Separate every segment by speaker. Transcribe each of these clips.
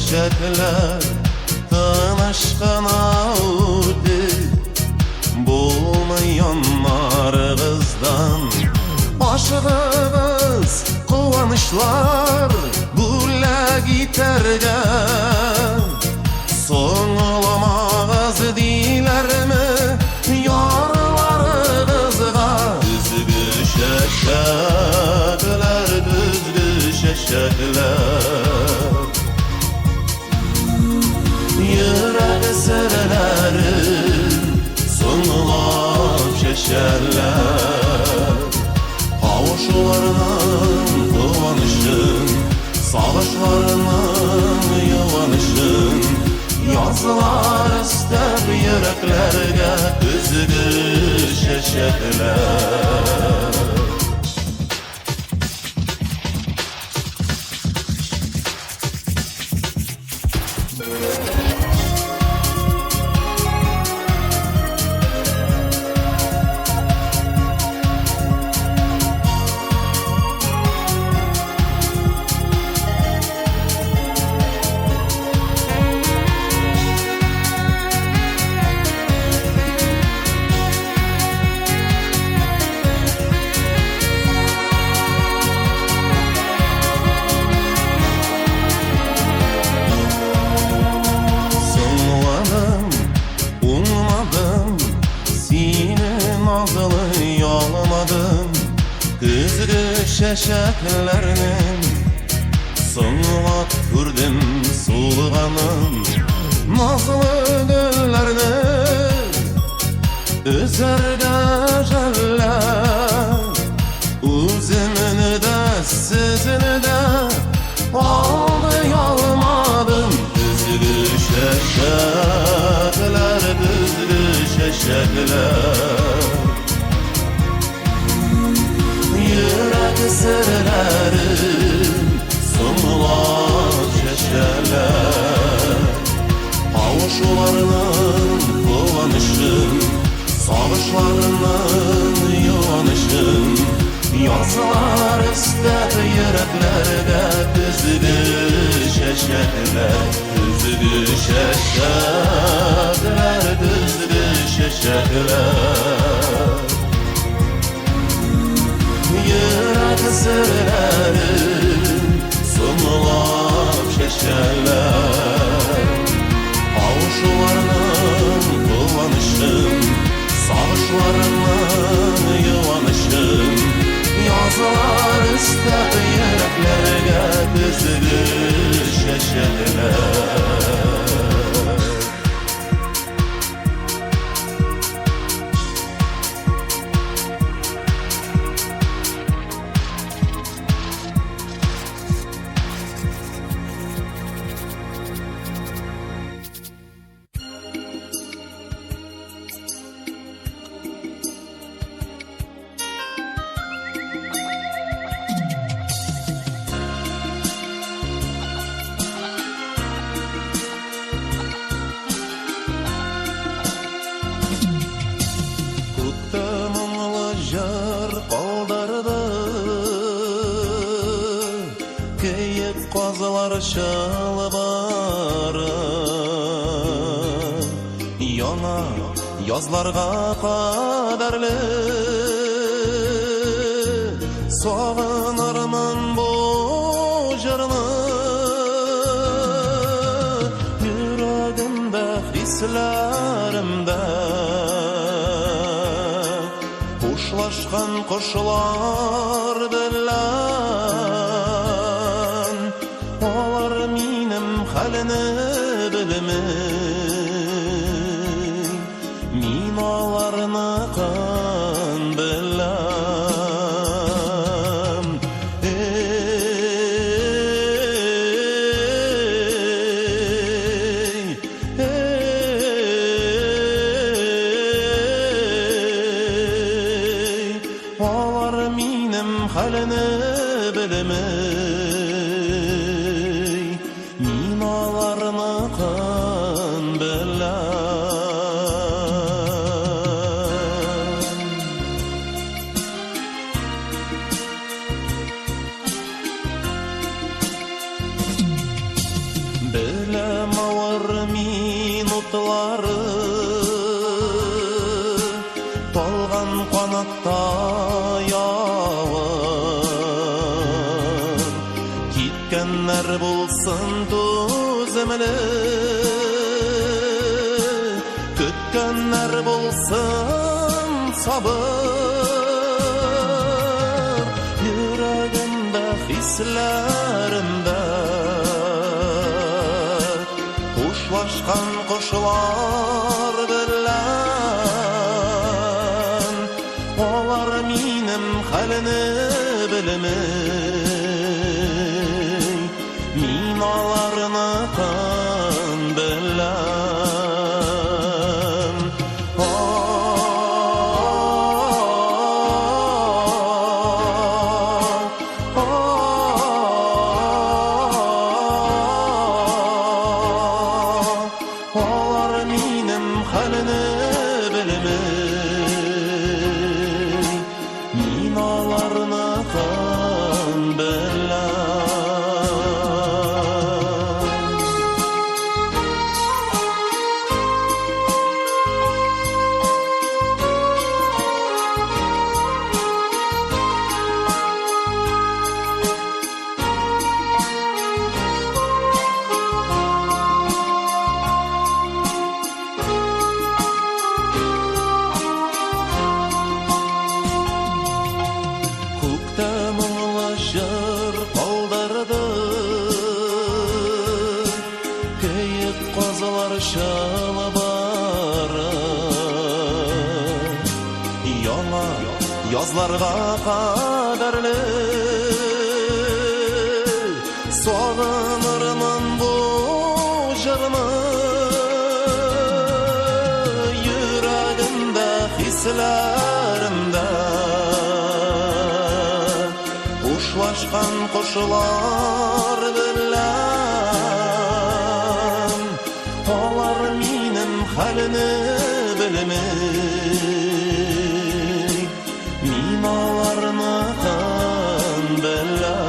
Speaker 1: чәчәкләр тыныч кына үтеп булмый яннарыгыздан. Ашыгыгыз куанычлар бүләк итәргә. Соңламагыз диләрме ярларыгызга? Көзге чәчәкләр, көзге чәчәкләр. Йөрәк серләрен соңлап чәчәләр. Кавышуларның куанычын, сагышларының юанычын язлар өстәп йөрәкләргә көзге чәчәкләр. Соңладым, уңмадым, сине назлый алмадым. Көзге чәчәкләрнең соңлап күрдем сулганын. Назлы гөлләрне өзәргә жәлләп, үземне дә, сезне дә алдый алмадым. Көзге чәчәкләр, көзге чәчәкләр. Йөрәк серләрен соңлап чәчәләр. Кавышуларның куанычын, сагышларының юанычын язлар өстәп йөрәкләргә көзге чәчәкләр, көзге чәчәкләр, көзге чәчәкләр. Йөрәк серләрен соңлап чәчәләр. Кавышуларның куанычын, сагышларының юанычын язлар өстәп йөрәкләргә көзге чәчәкләр. Күктә моңлы җыр калдырды, Киек казлар чалбары. Яңа язларга кадәрле сагынырмын бу җырны. Йөрәгемдә, хисләремдә хушлашкан кошлар белән алар минем хәлне белми, мин аларныкын беләм. Эй, эй, алар минем хәлне белми, мин аларныкын беләм. Бер болытлары талган канатта явыр. Киткәннәр булсын түземле, көткәннәр булсын сабыр. Йөрәгемдә, хисләремдә хушлашкан кошлар белән алар минем хәлне белми, мин аларныкын беләм. Алар минем хәлне белми, мин аларныкын беләм. Күктә моңлы җыр калдырды, киек казлар чалбары. Яңа язларга кадәрле сагынырмын бу җырны. Йөрәгемдә, хисләремдә хушлашкан кошлар белән алар минем хәлне белми, мин аларныкын беләм.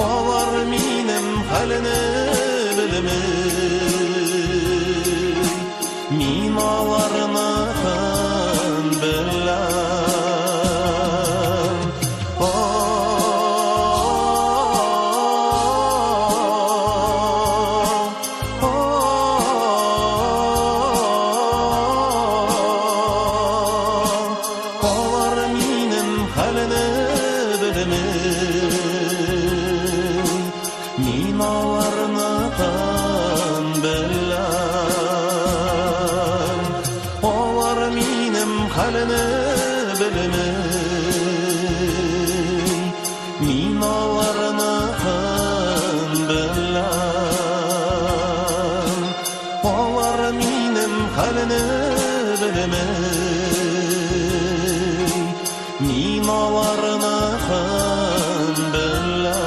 Speaker 1: Алар минем хәлне белми, мин аларныкын беләм. Алар минем хәлне белми, мин аларныкын беләм. Алар минем хәлне белми, мин аларныкын беләм. Алар минем хәлне белми, мин аларныкын беләм.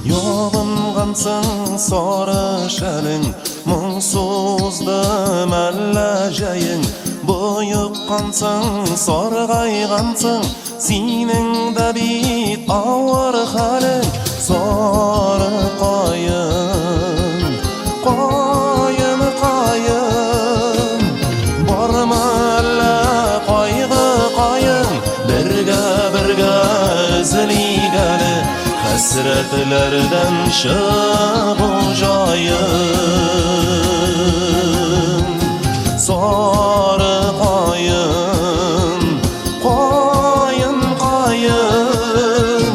Speaker 1: Ябынгансың сары шәлең, моңсузды мәллә җәең. Боеккансың, саргайгансың, синең дә бит авыр хәлең. Сары каен, каен, каен, бармы әллә кайгы каен? Бергә, бергә өзелик әле, хәсрәтләрдән чыгу җаен. Сары каен, каен, каен,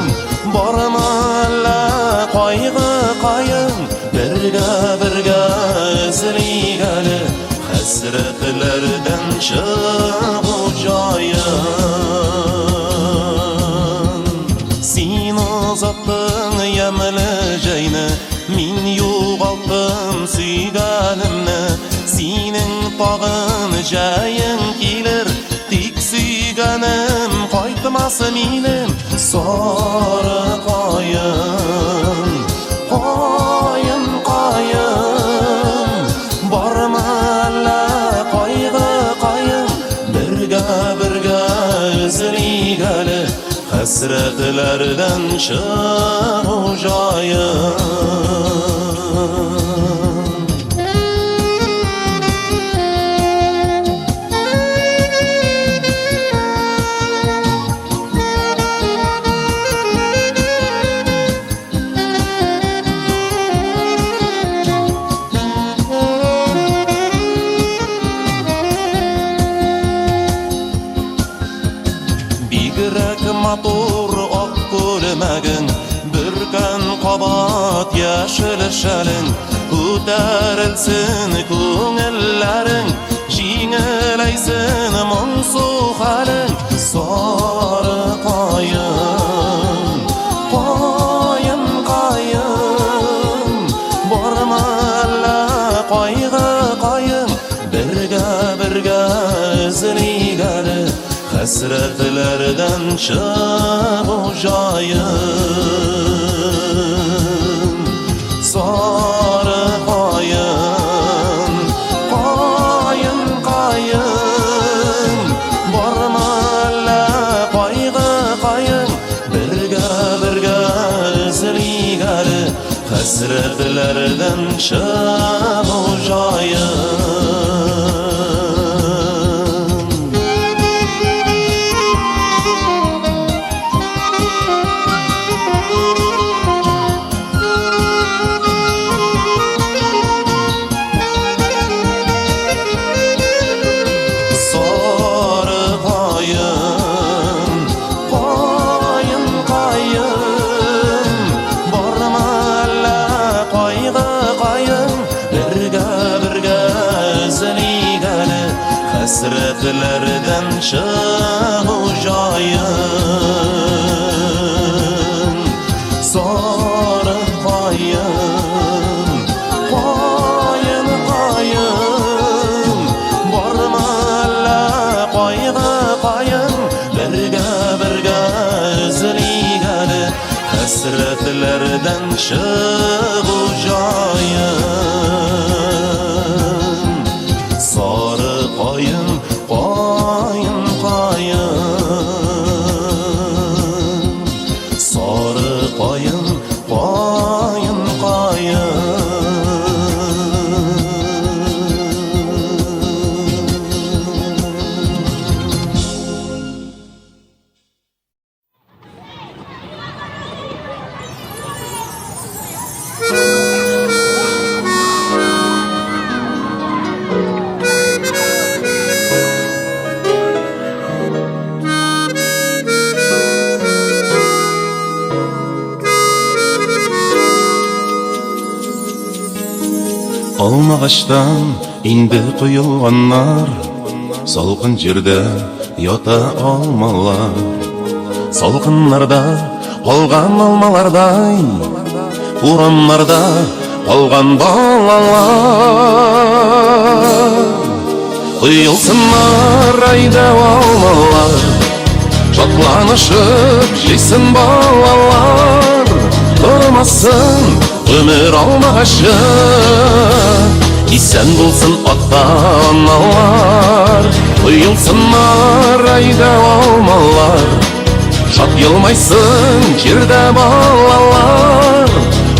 Speaker 1: бармы әллә Хәсрәтләрдән чыгу җаен. Син озаттың ямьле җәйне, мин югалттым сөйгәнемне. Синең тагын җәең килер, тик сөйгәнем кайтмас минем. Сары каен, каен, каен, бармы әллә кайгы каен? Бергә, бергә өзелик әле, хәсрәтләрдән чыгу җаен. Бигрәк матур ак күлмәгең, бөркән кабат яшел шәлең, күтәрелсен күңелләрең, җиңеләйсен моңсу хәлең. Сары каен, каен, каен, бармы әллә кайгы каен? Бергә, бергә өзелик әле, хәсрәтләрдән чыгу җаен. Сары каен, каен, каен, бармы әллә кайгы каен? Бергә, бергә өзелик әле, хәсрәтләрдән чыгу җаен. Сары каен, каен, каен, бармы әллә кайгы каен? Бергә, бергә өзелик әле, хәсрәтләрдән чыгу җаен. Сары каен, каен, каен, бармы әллә кайгы каен? Бергә, бергә өзелик әле, хәсрәтләрдән чыгу җаен. Сары каен, каен, каен, сары каен, каен, каен. Алмагачтан инде коелганнар, салкын җирдә ята алмалар. Салкыннарда калган алмалардай, урамнарда калган балалар. Коелсыннар әйдә алмалар, шатланышып җыйсын балалар. Тормасын гомер алмагачы, исән булсын ата-аналар. Коелсыннар әйдә алмалар, шат елмайсын җирдә балалар.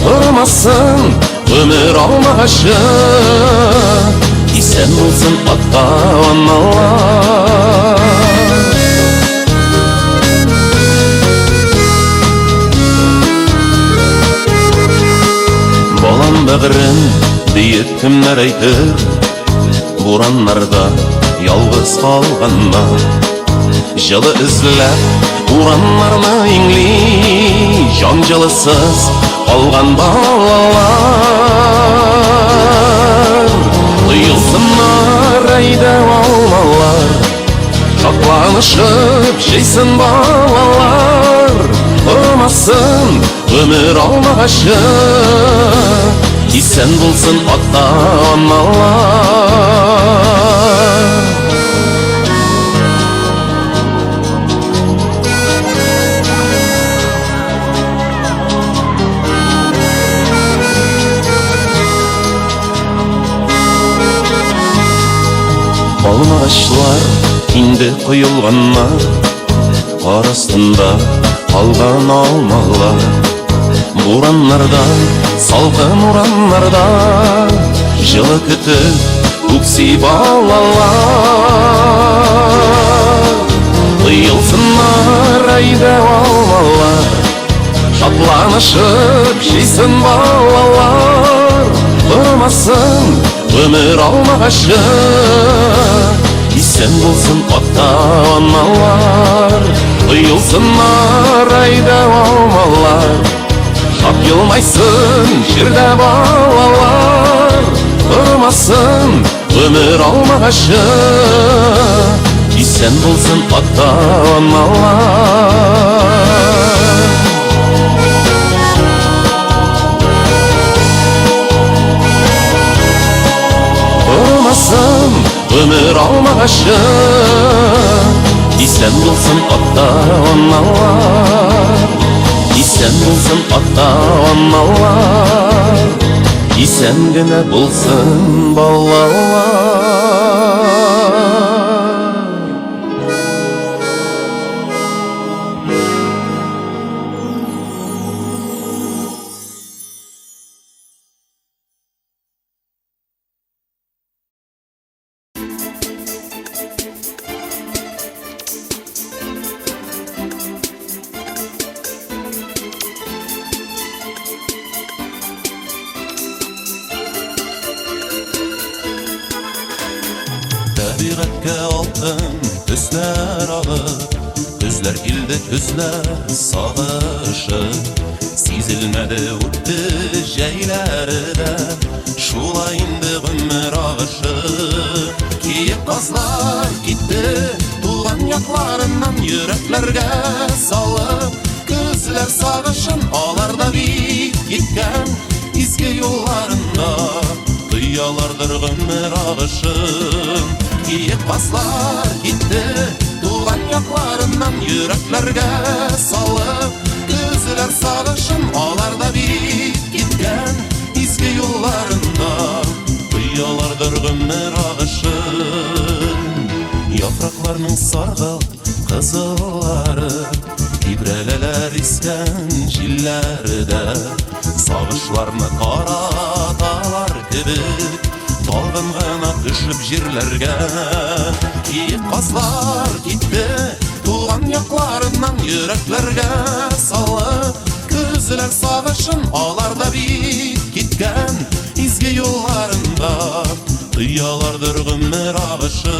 Speaker 1: Тормасын гомер алмагачы, исән булсын ата-аналар. Балам бәгърем диеп кемнәр әйтер, бураннарда ялгыз калганнар. Җылы эзләп урамнарны иңли, җан җылысыз калган балалар. Тоелсыннар. Шатланышып җыйсын балалар, Тормасын гомер алмагачы, Исән булсын ата-аналар. Алмагачлар инде коелганнар, Кар астында калган алмалар. Бураннарда, салкын урамнарда Җылы көтеп үкси балалар. Коелсыннар әйдә алмалар, Шатланышып җыйсын балалар, Тормасын гомер алмагачы, Исән булсын ата-аналар. Коелсыннар әйдә алмалар, Шат елмайсын җирдә балалар, Тормасын гомер алмагачы, Исән булсын ата-аналар. Тормасын гомер алмагачы, Исән булсын ата-аналар. Исән булсын ата-аналар. Исән генә булсын балалар. Табигатькә алтын төсләр алып, Көзләр килде, көзләр сагышы. Сизелмәде үтте җәйләре дә, Шулай инде гомер агышы. Киек казлар китте туган якларыннан, Йөрәкләргә салып көзләр сагышын. Алар да бит киткән изге юлларында, Тоялардыр гомер агышын. Киек казлар китте туган якларыннан, Йөрәкләргә салып көзләр сагышын. Алар да бит киткән изге юлларында, Тоялардыр гомер агышын. Яфракларның саргылт кызыллары Тибрәләләр искән җилләрдә, Сагышларны тараталар кебек, Талгын гына төшеп җирләргә. Киек казлар китте туган якларыннан, Йөрәкләргә салып көзләр сагышын. Алар да бит киткән изге юлларында, Тоялардыр гомер агышын.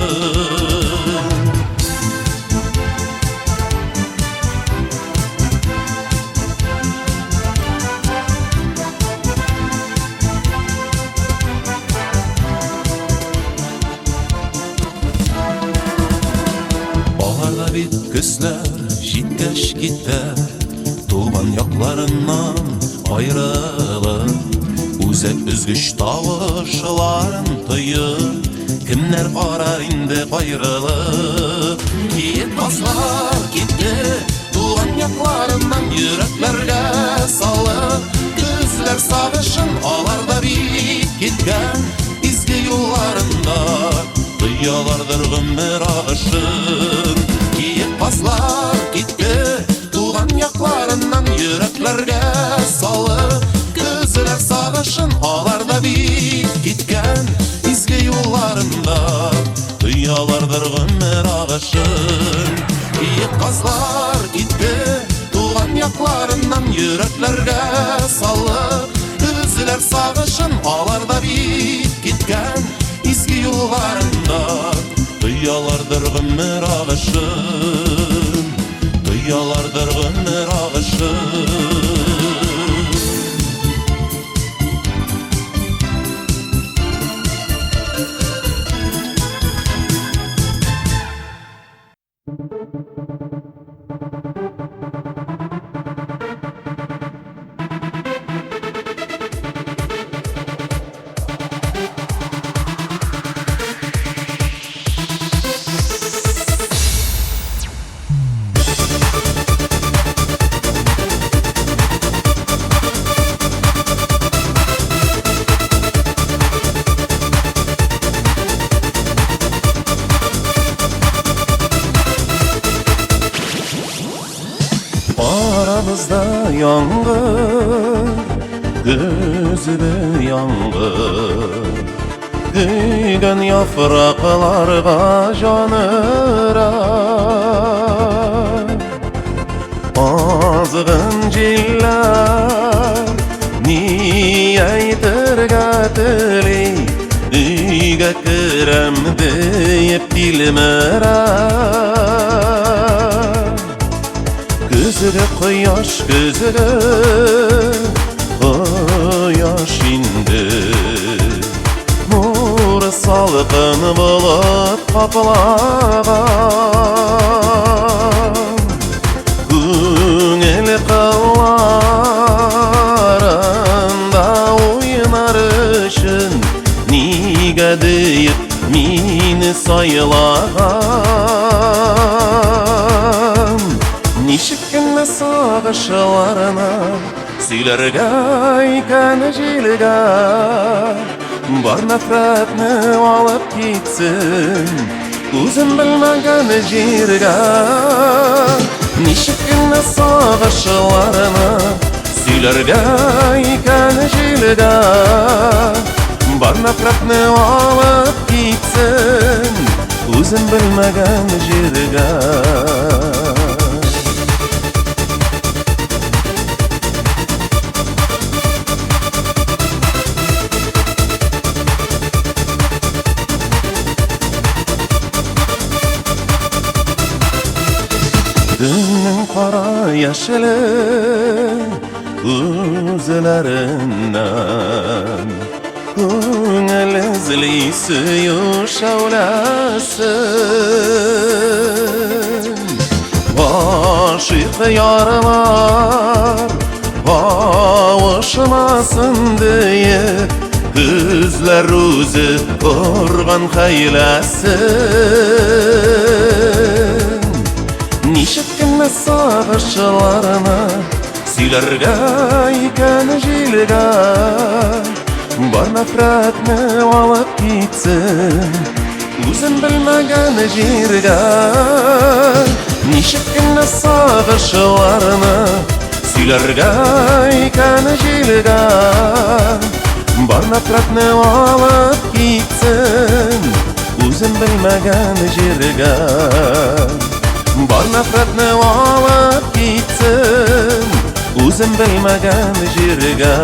Speaker 1: Алар да бит көзләр җиткәч китә, Туган якларыннан аерылып, Үзәк өзгеч тавышларын тоеп, Кемнәр карар инде кайрылып. Киек казлар китте туган якларыннан, Йөрәкләргә салып көзләр сагышын. Алар да бит киткән изге юлларында, Тоялардыр гомер агышын. Киек казлар китте туган якларыннан, Йөрәкләргә салып көзләр сагышын. Алар да бит киткән изге юлларында, Тоялардыр гомер агышын. Киек казлар китте туган якларыннан, Йөрәкләргә салып көзләр сагышын. Алар да бит киткән изге юлларында, Тоялардыр гомер агышын. Тоялардыр гомер агышын. Далабызда яңгыр, көзге яңгыр. Көйгән яфракларга җан өрә. Азгын җилләр ни әйтергә тели, өйгә керәм диеп тилмерә. Көзге кояш, көзге кояш инде. Нур салкын болыт каплаган. Күңел кылларында уйнар өчен нигә диеп мине сайлаган. Ничек кенә сагышларны сөйләргә икән җилгә, бар нәфрәтне алып китсен үзем белмәгән җиргә. Ничек кенә сагышларны сөйләргә икән җилгә, бар нәфрәтне алып китсен үзем белмәгән җиргә. Төннең кара яшеле күзләреннән күңел эзли сөю шәүләсен. Гашыйк ярлар кавышмасын диеп, күзләр үзе корган хәйләсен. Ничек кенә сагышларны сөйләргә икән җилгә, бар нәфрәтне алып китсен үзем белмәгән җиргә. Ничек кенә сагышларны сөйләргә икән җилгә, бар нәфрәтне алып китсен үзем белмәгән җиргә. Бар нәфрәтне алып китсен үзем белмәгән җиргә.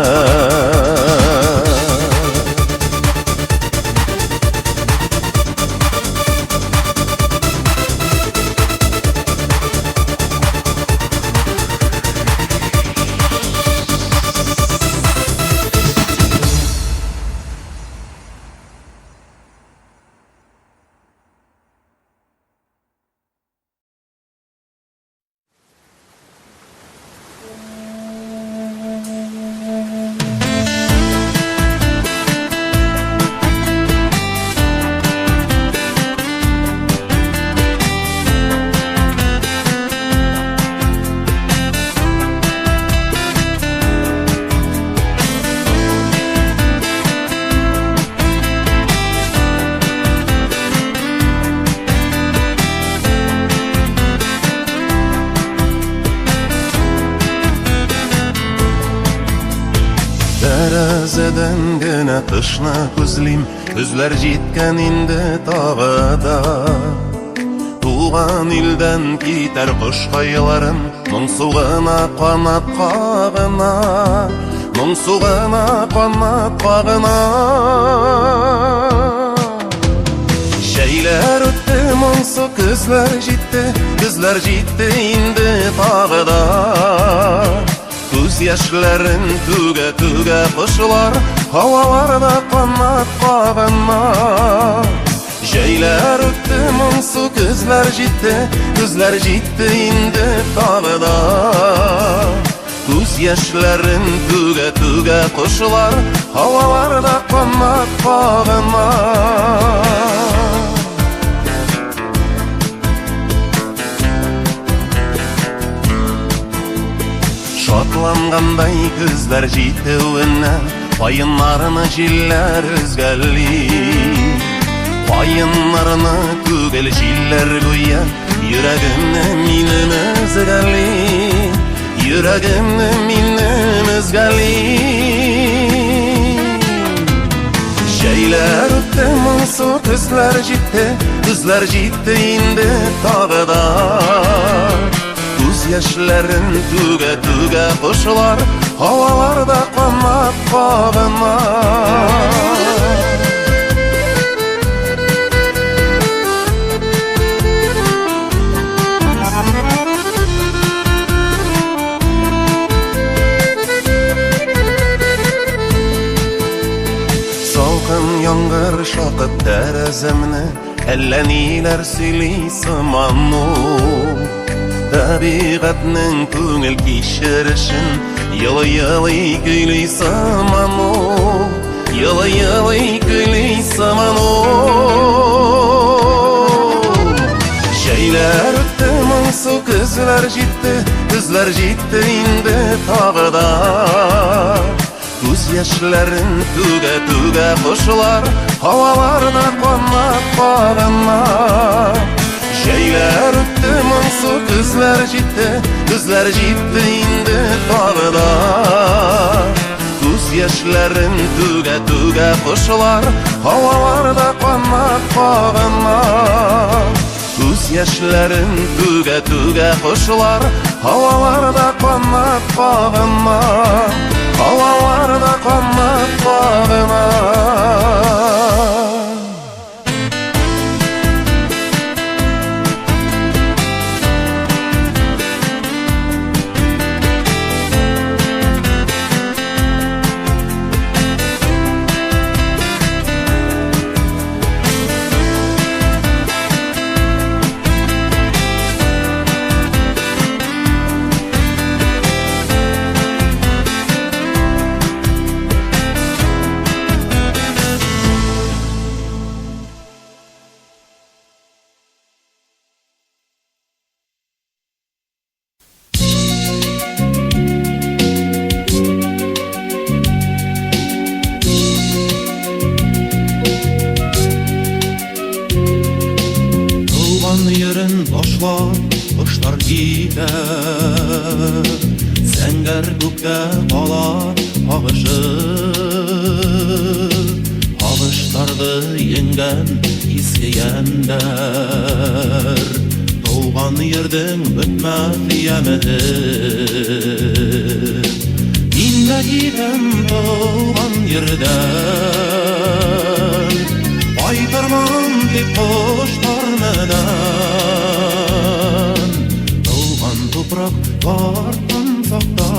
Speaker 1: Тәрәзәдән генә кышны күзлим, көзләр җиткән инде тагы да. Туган илдән китәр кошкайларым, моңсу гына канат кагына, моңсу гына канат кагына. Җәйләр үтте, моңсу көзләр җитте, көзләр җитте инде тагы да. Күз яшьләрен түгә-түгә кошлар һаваларда канат кагына. Җәйләр үтте, моңсу көзләр җитте, көзләр җитте инде тагы да. Күз яшьләрен түгә-түгә кошлар һаваларда канат кагына. Шатлангандай көзләр җитүенә, каеннарны җилләр өзгәли. Каеннарны түгел җилләр гүя, йөрәгемне минем өзгәли. Йөрәгемне минем өзгәли. Җәйләр үтте, моңсу көзләр җитте, көзләр җитте инде тагы да. Күз яшьләрен түгә-түгә кошлар һаваларда канат кагына. Салкын яңгыр шакып тәрәзәмне, әллә ниләр сөйли сыман ул. Табигатьнең күңел кичерешен елый-елый көйли сыман ул. Елый-елый көйли сыман ул. Җәйләр үтте, моңсу көзләр җитте, көзләр җитте инде тагы да. Күз яшьләрен түгә-түгә кошлар һаваларда канат кагына. Җәйләр үтте, моңсу көзләр җитте, көзләр җитте инде тагы да. Күз яшьләрен түгә-түгә кошлар һаваларда канат кагына. Күз яшьләрен түгә-түгә кошлар һаваларда канат кагына. Һаваларда канат кагына.
Speaker 2: Туган ерен ташлап, кошлар китә. Зәңгәр күктә кала агышы. Агышларды еңгән изге ямьнәр. Туган ердең бетмәс яме. Мин дә китәм туган ердән. Кайтырман дип кошлар менән. Туган туфрак тарткан сакта,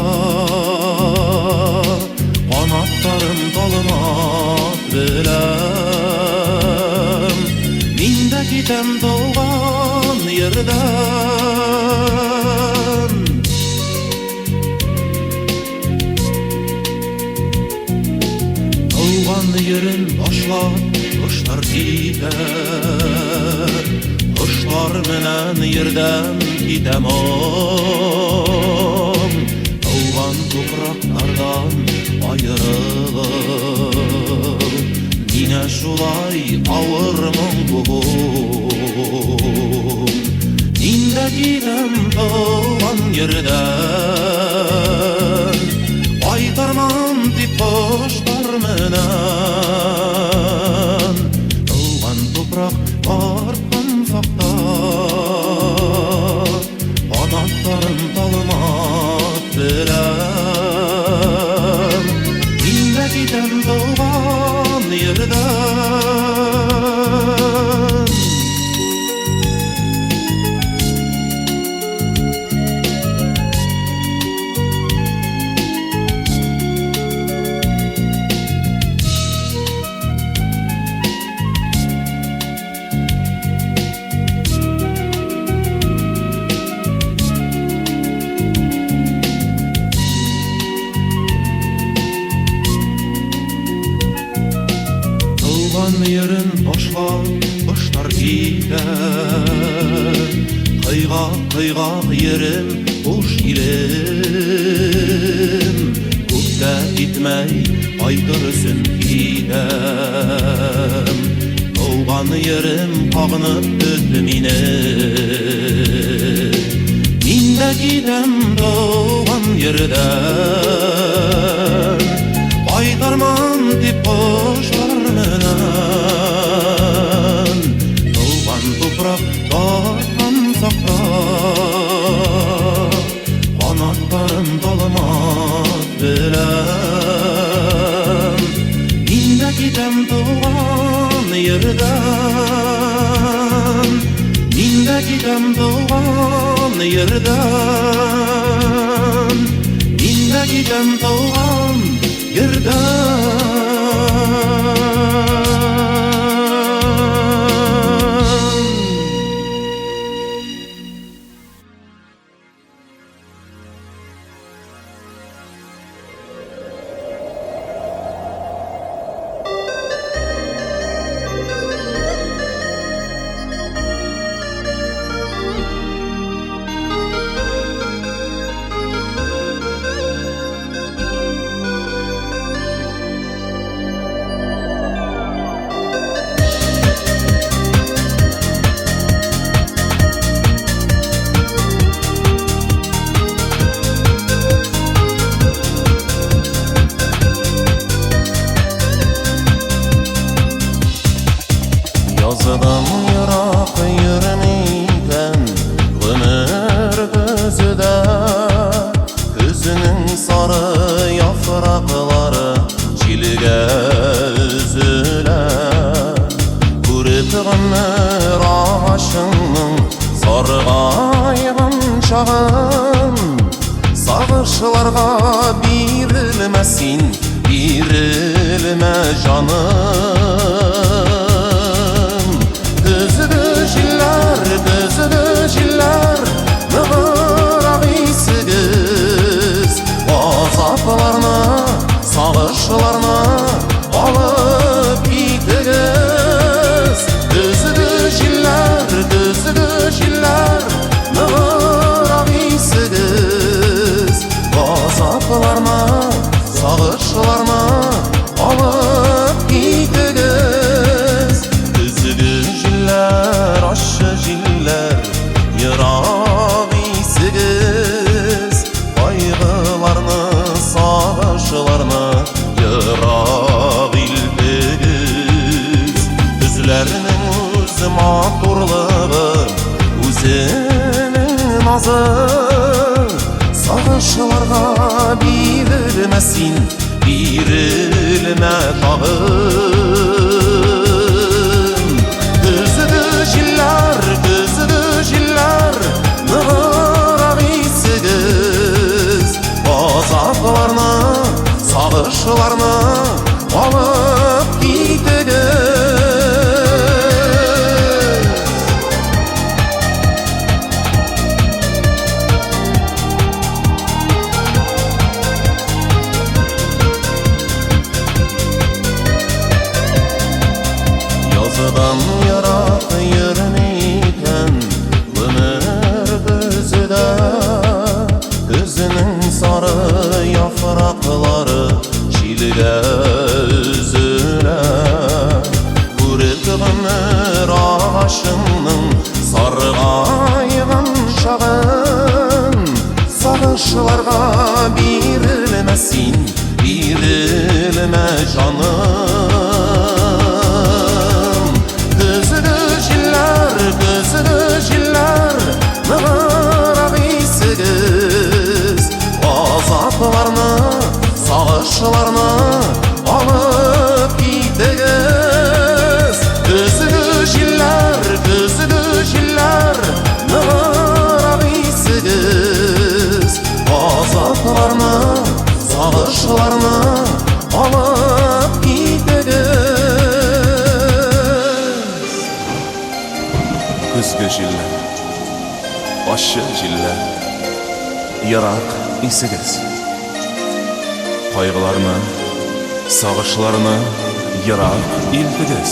Speaker 2: канатларым талмас беләм. Мин дә китәм туган ердән. Туган ерен ташлап, кошлар китә. Кошлар менән ердән китә моң. Туган туфраклардан аерылып, миңа шулай авыр моң бүген. Мин дә китәм туган ердән. Кайтарман дип кошлар менән. Туган туфрак тарткан сакта, канатларым талмас беләм. Мин дә китәм туган ердән. Туган ерен ташлап, кошлар китә. Кыйгак-кыйгак ерем, буш илем. Күп тә китмәй, кайтыр өчен китәм. Туган ерем кагынып көтте мине. Мин дә китәм туган ердән Кайтарман дип кошлар менән Туган туфрак таткан сакта Канатларым талмас беләм Мин дә китәм туган ердән Мин дә китәм туган ердән Мин дә китәм туган ердән.
Speaker 1: Языдан ерак йөрмикән гомер көзедә. Көзенең сары яфраклары җилгә өзелә. Күреп гомер агачының саргайган чагын, сагышларга бирелмә син, бирелмә җаным. Көзге җилләр, көзге җилләр, ныграк исегез. Газапларны, сагышларны алып китегез. Көзге җилләр, көзге җилләр, ныграк исегез. Газапларны, сагышларны алып китегез. Көзге җилләр, ачы җилләр, ерак исегез. Кайгыларны, сагышларны ерак илтегез. Көзләрнең үз матурлыгы, үзенең назы. Сагышларга бирелмә син, бирелмә тагын. Көзге җилләр, көзге җилләр, ныграк исегез. Газапларны, сагышларны алып китегез. Языдан ерак йөрмикән гомер көзедә. Көзенең сары яфраклары җилгә өзелә. Күреп гомер агачының саргайган чагын, сагышларга бирелмә син, бирелмә җаным. Көзге җилләр, көзге җилләр, ныграк исегез. Газапларны, сагышларны алып китегез. Көзге җилләр, көзге җилләр, ныграк исегез. Газапларны, сагышларны алып китегез. Көзге җилләр, ачы җилләр, ерак исегез. Кайгыларны, сагышларны ерак илтегез.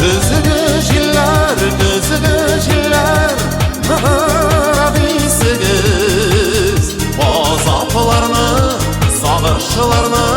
Speaker 1: Көзге җилләр, көзге җилләр, ныграк исегез. Газапларны,
Speaker 2: Сагышларны.